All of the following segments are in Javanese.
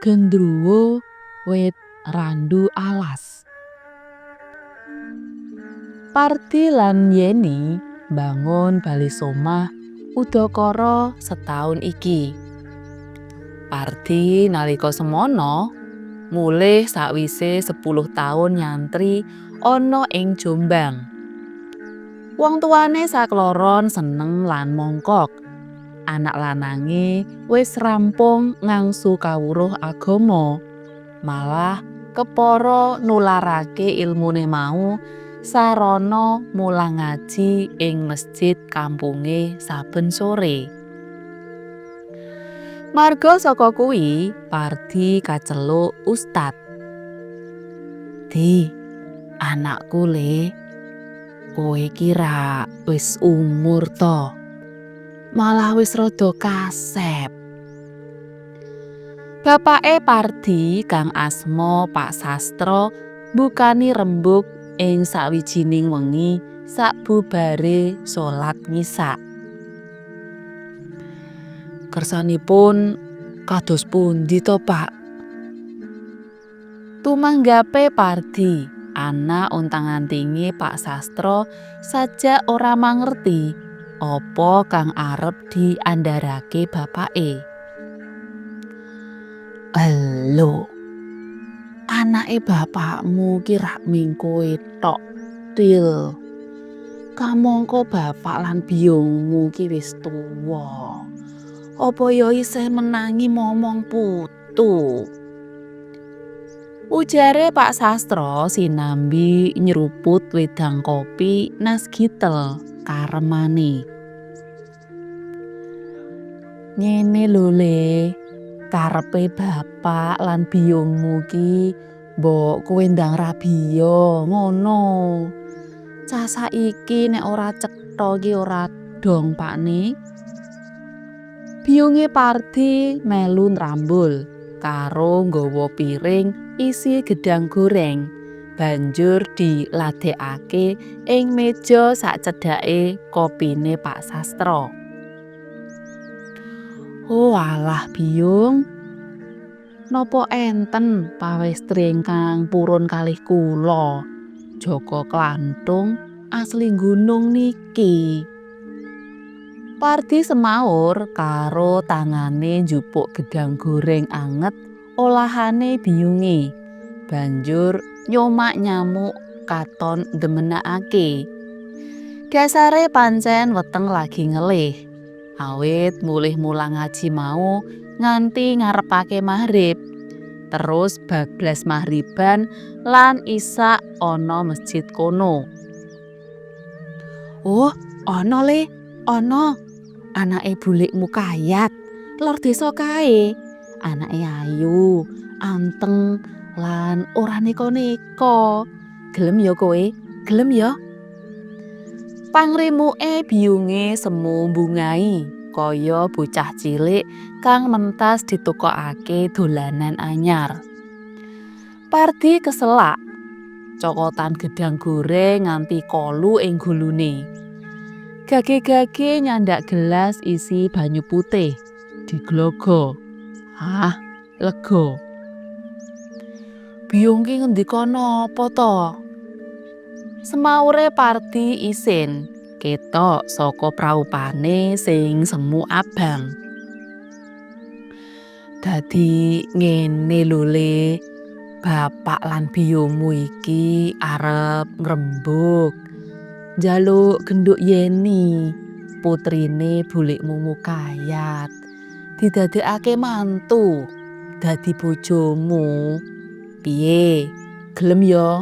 Gendruwo wit randu alas. Pardi lan Yeni mbangun bale somah udakara setaun iki. Pardi nalika semono mulih sakwise 10 taun nyantri ana ing Jombang. Wong tuwane sakloron seneng lan mongkok. Anak lanange wis rampung ngangsu kawruh agama, malah kepara nularake ilmune mau sarana mulang ngaji ing mesjid kampunge saben sore. Marga saka kuwi, Pardi kaceluk Ustad. "Di, anakku le, kowe ki rak wis umur to. Malah wis rada kasep." Bapake Pardi kang asma Pak Sastro mbukani rembug ing sawijining wengi sakbubare salat ngisak. "Kersanipun kados pundi to, Pak?" Tumanggape Pardi, anak ontang-antinge Pak Sastro sajak ora mangerti apa kang arep diandharake bapake. "Elo, anake bapakmu ki rak ming kowe tok, Til. Kamangka bapak lan biyungmu ki wis tuwa. Apa ya isih menangi momong putu?" Ujare Pak Sastro sinambi nyruput wedang kopi nasgitel karemane. "Ngene lho Le, karepe bapak lan biyungmu ki mbok kowe ndang rabiya ngono. Cah saiki nek ora cetha ki ora dong, Pakne." Biyunge Pardi melu nrambul karo nggawa piring isi gedang goreng, banjur diladekake ing meja sacedhake kopine Pak Sastro. "Oh alah biyung, napa enten pawestri ingkang purun kalih kula, Jaka Klanthung asli gunung niki." Pardi semaur karo tangane njupuk gedang goreng anget olahane biyunge, banjur nyomak nyamuk katon ndemenakake. Dasare pancen weteng lagi ngelih. Awit mulih mulang ngaji mau nganti ngarepake maghrib. Terus bablas maghriban lan isak ana masjid kono. "Oh, ana Le, ana. Anake bulikmu kayat, lor desa kae. Anake ayu, anteng lan ora neko-neko. Gelem ya kowe? Gelem ya?" Pangrimuke biyunge semu mbungahi kaya bocah cilik kang mentas ditukokake dolanan anyar. Pardi keselak, cokotan gedang goreng nganti kolu ing gulune. Gage-gage nyandak gelas isi banyu putih, diglogo. Ah, lega. "Biyung ki ngendika napa to?" Semaure Pardi isin, ketok saka praupane sing semu abang. "Dadi ngene lho Le, bapak lan biyungmu iki arep ngrembug njaluk genduk Yeni, putrine bulikmu Mukayat, didadekake mantu, dadi bojomu. Piye, gelem ya?"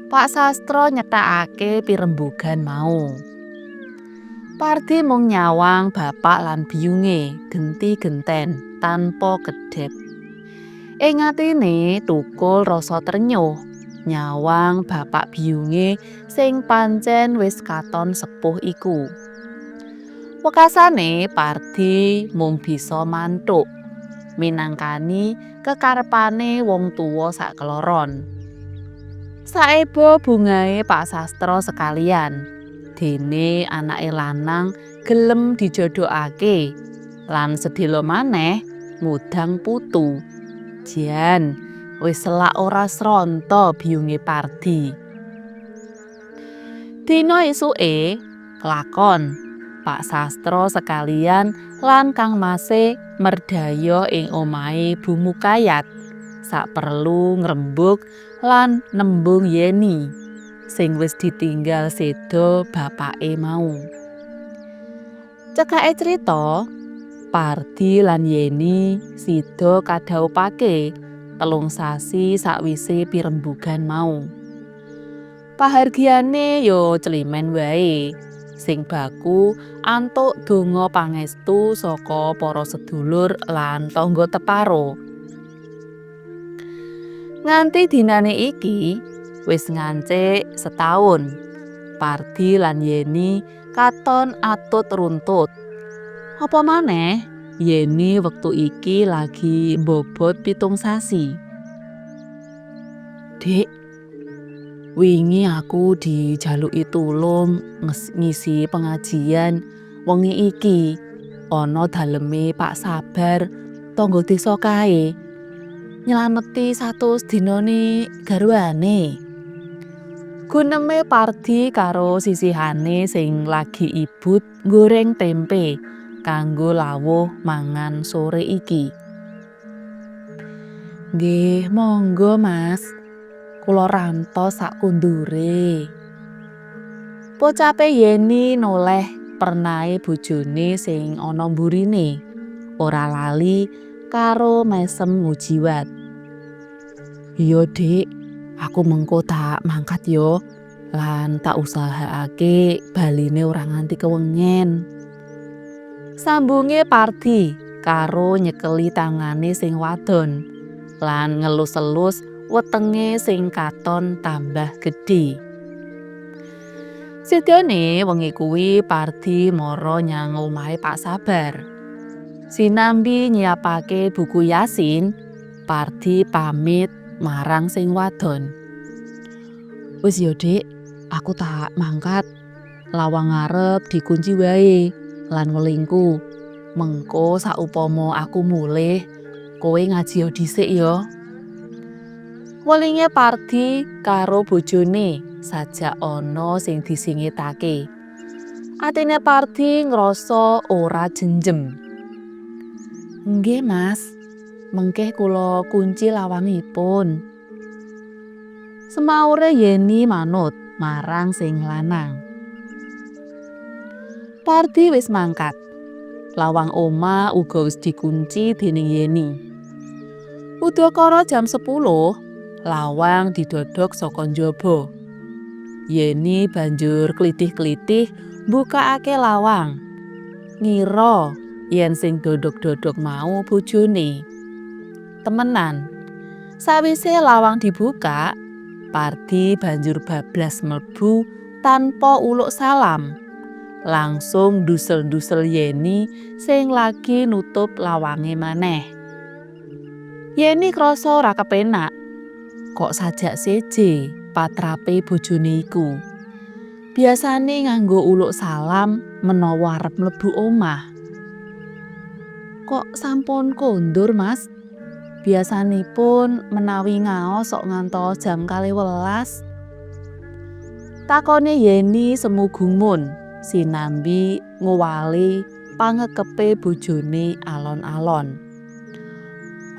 Pak Sastro nyetakake pirembugan mau. Pardi mung nyawang bapak lan biyunge genti-genten tanpa kedhep. Ing atine thukul rasa trenyuh nyawang bapak biyunge sing pancen wis katon sepuh iku. Wekasane Pardi mung bisa manthuk minangkani kekarepane wong tuwa sakloron. Saeba bungahe Pak Sastro sekalian, dene anake lanang gelem dijodhokake lan sedhela maneh ngudang putu. Jan, wis selak ora sronto biyunge Pardi. Dina esuke kelakon Pak Sastro sekalian lan Kang Mase merdayoh ing omahe Bu Mukayat saperlu ngrembug lan nembung Yeni sing wis ditinggal seda bapake mau. Cekake crita, Pardi lan Yeni sida kadhaupake 3 sasi sakwise pirembugan mau. Pahargyane ya climen wae, sing baku antuk donga pangestu saka para sedulur lan tangga teparo. Nganti dinane iki wis ngancik setaun, Pardi lan Yeni katon atut runtut. Apa maneh Yeni wektu iki lagi mbobot 7 sasi. "Dik, wingi aku dijaluki tulung ngisi pengajian wengi iki ana daleme Pak Sabar, tangga desa kae. Nylameti 100 dinane garwane." Guneme Pardi karo sisihane sing lagi ibut nggoreng tempe kanggo lawuh mangan sore iki. "Nggih, monggo, Mas. Kula rantos sak kundure." Pocape Yeni noleh pernahe bojone sing ana mburine. Ora lali karo mesem ngujiwat. "Iya, Dik, aku mengko tak mangkat yo lan tak usahakake baline ora nganti kewengen." Sambunge Pardi karo nyekeli tangane sing wadon lan ngelus-elus wetenge sing katon tambah gedhe. Sidane wengi kuwi Pardi mara nyang omahe Pak Sabar. Sinambi nyiapake buku Yasin, Pardi pamit marang sing wadon. "Wis yo, Dik, aku tak mangkat. Lawang ngarep dikunci wae lan welingku. Mengko saupama aku mulih, kowe ngaji dhisik yo." Welinge Pardi karo bojone sajak ana sing disingitake. Atine Pardi ngrasa ora jenjem. "Nggih, Mas. Mengke kula kunci lawangipun." Semaure Yeni manut marang sing lanang. Pardi wis mangkat. Lawang omah uga wis dikunci dening Yeni. Udakara jam 10, lawang didodok saka njaba. Yeni banjur klithih-klithih mbukakake lawang. Ngira yen sing dodok-dodok mau bojone. Temenan. Sawise lawang dibuka, Pardi banjur bablas mlebu tanpa uluk salam. Langsung ndusel-ndusel Yeni sing lagi nutup lawange maneh. Yeni krasa ora kepenak. Kok sajak seje patrape bojone iku. Biasane nganggo uluk salam menawa arep mlebu omah. "Kok sampun kondur, Mas? Biasanipun menawi ngaos sok ngantos jam 12." Takone Yeni semu gumun sinambi ngowali pangekepe bojone alon-alon.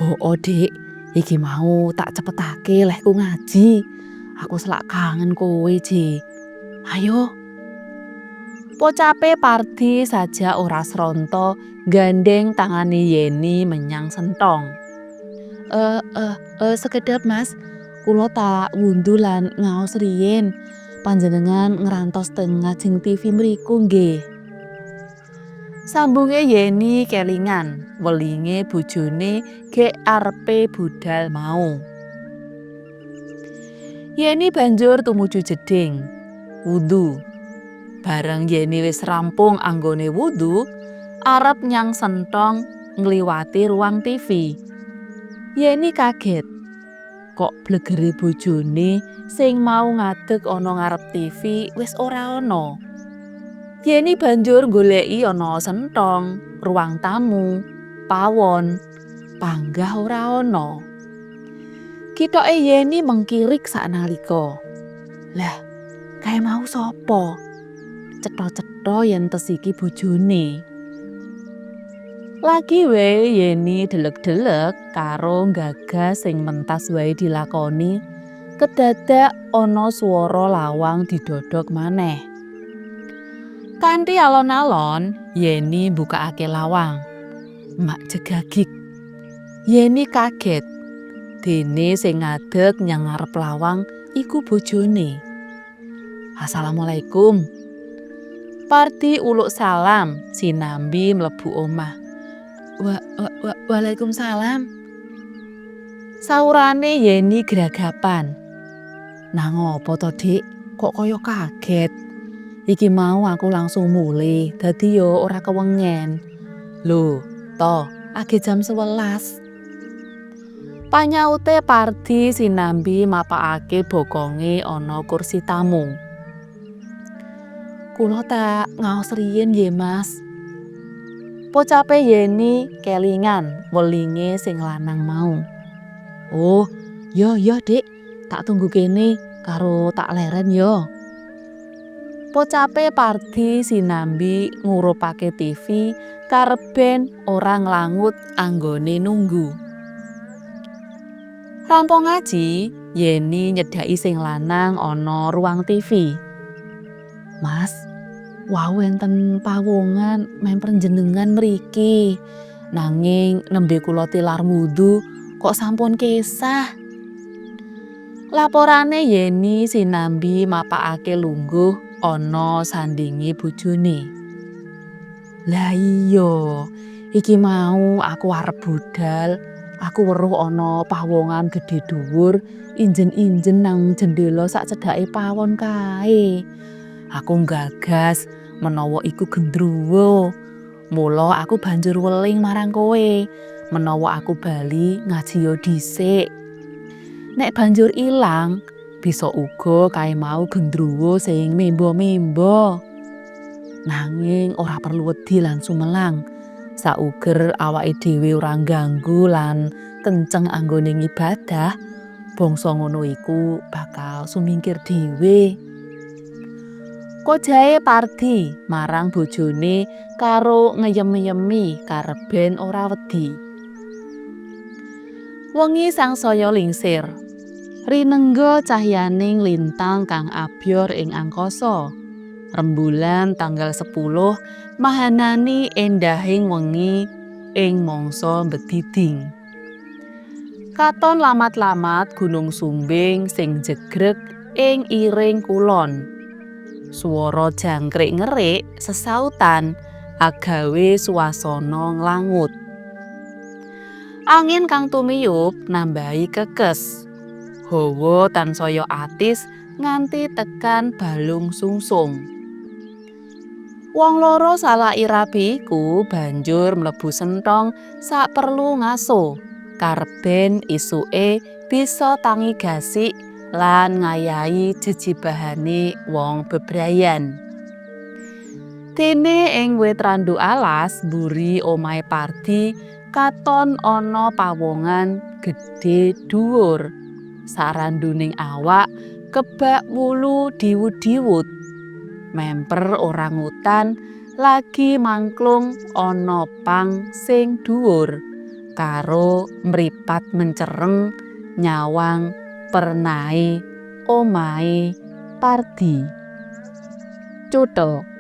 "Hooh, Dik, iki mau tak cepetake lehku ngaji. Aku selak kangen kowe, Je. Ayo." Pocape Pardi sajak ora sronto gandeng tangane Yeni menyang sentong. "Eh eh eh sekedhap, Mas, kula tak wundu lan ngaos riyin. Panjenengan ngrantos teng ngajeng TV mriku nggih." Sambunge Yeni kelingan welinge bojone gek arepe budal mau. Yeni banjur tumuju jeding, wudhu. Bareng Yeni wis rampung anggone wudhu, arep nyang sentong ngliwati ruang TV. Yeni kaget. Kok blegere bojone sing mau ngadeg ana ngarep TV wis ora ana. Yeni banjur goleki ana sentong, ruang tamu, pawon. Panggah ora ana. Kithoke Yeni mengkirik saknalika. Lah, kae mau sapa? Cetha-cetha yen tes iki bojone. Lagi wae Yeni delek-delek karo nggagas sing mentas wae dilakoni, kedadak ana swara lawang didodok maneh. Kanthi alon-alon Yeni mbukakake lawang. Mak jegagik. Yeni kaget. Dene sing ngadeg nyang ngarep lawang iku bojone. Assalamualaikum. Pardi uluk salam sinambi mlebu omah. Wa, wa, wa, waalaikumsalam. Saurane Yeni gragapan. Nang apa to, Dik? Kok kaya kaget? Iki mau aku langsung mulih, dadi yo ora kewengen. Lho, to, age jam 11. Panyaute Pardi sinambi mapakake bokonge ana kursi tamu. Kula tak ngaos riyin nggih, Mas. Pocape Yeni kelingan welinge sing lanang mau. Oh, yo yo, Dik, tak tunggu kene karo tak leren yo. Pocape Pardi sinambi ngurupake TV kareben ora nglangut anggone nunggu. Rampung ngaji, Yeni nyedhaki sing lanang ana ruang TV. Mas, wau enten pawongan memper jenengan mriki. Nanging nembe kula tilar wudu kok sampun kesah. Laporane Yeni sinambi mapakake lungguh ana sandinge bojone. Lah iya, iki mau aku arep budal, aku weruh ana pawongan gedhe dhuwur injen-injen nang jendela sak cedhake pawon kae. Aku nggagas menawa iku gendruwo. Mula aku banjur weling marang kowe, menawa aku bali ngaji dhisik. Nek banjur ilang, bisa uga kae mau gendruwo sing memba-memba. Nanging ora perlu wedi lan sumelang. Sauger awake dhewe ora ngganggu lan kenceng anggone ngibadah, bangsa ngono iku bakal sumingkir dhewe. Kojahe Pardi marang bojone karo ngeyem-eyemi kareben ora wedi. Wengi sangsaya lingsir. Rinengga cahyaning lintang kang abyor ing angkasa. Rembulan tanggal 10 mahanani endahing wengi ing mangsa mbediding. Katon lamat-lamat Gunung Sumbing sing jegreg ing iring kulon. Swara jangkrik ngerik sesautan agawe swasana nglangut. Angin kang tumiyup nambahi kekes. Hawa tansaya atis nganti tekan balung sungsung. Wong loro salaki rabi iku banjur mlebu senthong saperlu ngaso. Karben isuke bisa tangi gasik lan ngayahi jejibahane wong bebrayan. Dene ing wit randu alas mburi omahe Pardi katon ana pawongan gedhe dhuwur. Saranduning awak kebak wulu diwut-diwut. Memper orangutan lagi mangklung ana pang sing dhuwur karo mripat mencereng nyawang pernahe omahe Pardi. Cutha.